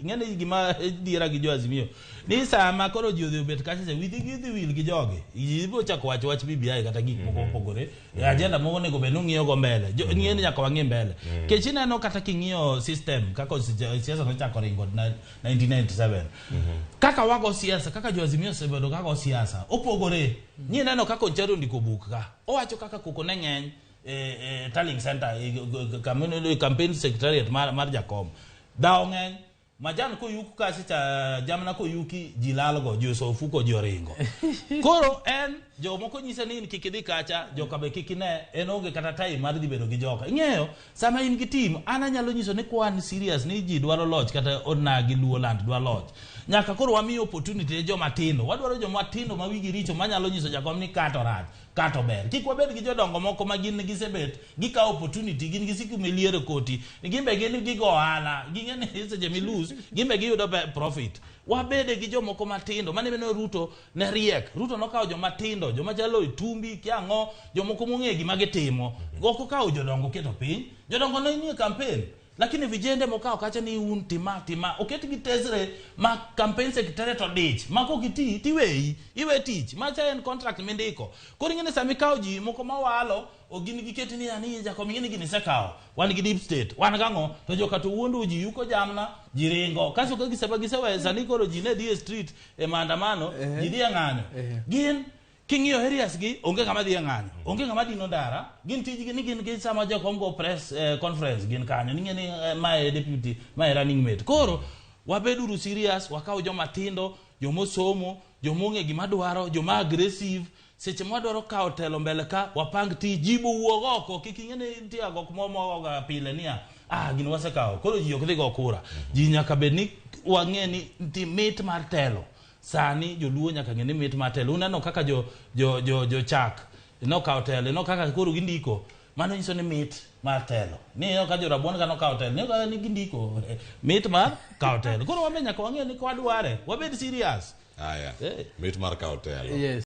Ing'eni gima diera gi jo Azimio ni sama koro ji odhi obet kacha cha wigi gidhi wil gi jogi. Ji biro chako wacho wach BBI kata gik moko mopogore. Agenda moko onego bed ni ung'iyo go mbele. Jo ng'e ni nyaka wang'i mbele. Kech ineno kata king'iyo system kaka siasa nochako ringo 1997. Kaka wago siasa, kaka jo Azimio osebedo kago siasa, opogore. Ni neno kaka Onchari ondiko buk ka. Owacho kaka koko ne ng'eny e, e tallying center e, e, campaign secretariat mar, mar Jakom. Dhawo ng'eny. Majan koyuk kacha cha jamna koyuki ji lalgo, ji oso ofuko ji oringo. Koro en jomoko nyise ni in kik idhi kacha, joka be kik ine, en onge kata time mar dhi bedo gi joka. Ing'eyo, sama in gi team, an anyalo nyiso ni kwan serious ni ji dwaro loch kata onagi Luo land dwa loch. Nyaka koro wamiyo opportunity ne joma tindo. Wadwaro joma tindo ma wigi richo manyalo nyiso jakom ni ka to rach, ka to ber. Kik wabed gi jodongo moko ma gin gisebet, gikawo opportunity, gin gi siku miliero koti. Gin be gin gigo ohala, ging'e ni seche mi lose, gin be giyudo profit. Wabede gi jomoko matindo, mane meno Ruto ne riek. Ruto nokawo joma tindo, joma chalo Itumbi, kia ang'o, jomoko mong'e gima gitimo. Ok okawo jodongo oketo piny. Jodongo ne nie campaign. Lakini vijende mokawo kacha ni un tima tima oket gi tesre ma campaign secretariat odich ma kok iti tiweyi iwe tich macha en contract mindiko koro ing'e ni sama ikawo ji moko mawalo ok gin giketi ni ani jakom ing'e ni gini isekawo wan gi deep state wan gang'o to joka to wuondo ji yuko jamna ji ringo kaso ka giseba gisewe sani koro ji ne dhi e street e maandamano ji dhi e ng'anyo gin King'iyo areas gi, onge ng'ama dhi e ng'anyo. Onge ng'ama dino ndara. Gin tijgi ni gin gi sama jakom go press eh, conference gin kanyo. Ning'e ni eh, mae deputy, mae running mate. Koro wabeduru serious, wakaw joma tindo, joma osomo, joma ong'e gima dwaro, joma aggressive. Seche ma wadwaro kawo telo mbele ka, wapang tich, ji bo wuog oko. Kik ing'e ni nitie agok moro mogoga pile niya, ah gini wasekawo. Koro ji ok dhi go kura. Ji nyaka bed ni wang'e ni nitie mit mar telo. Sani joluo nyaka ng'e ni mit mar telo. Uneno kaka jo jo jo jo chak nokawo telo, ineno kaka koro gindiko. Mano nyiso ni mit mar telo. Ni ineno ka jo rabuon ka nokawo telo, ineno kaka ni gindiko mit mar kawo telo. Koro wan be nyaka wang'e ni kwadware, wabed serious. Aya. Eh. Mit mar kawo telo. Yes.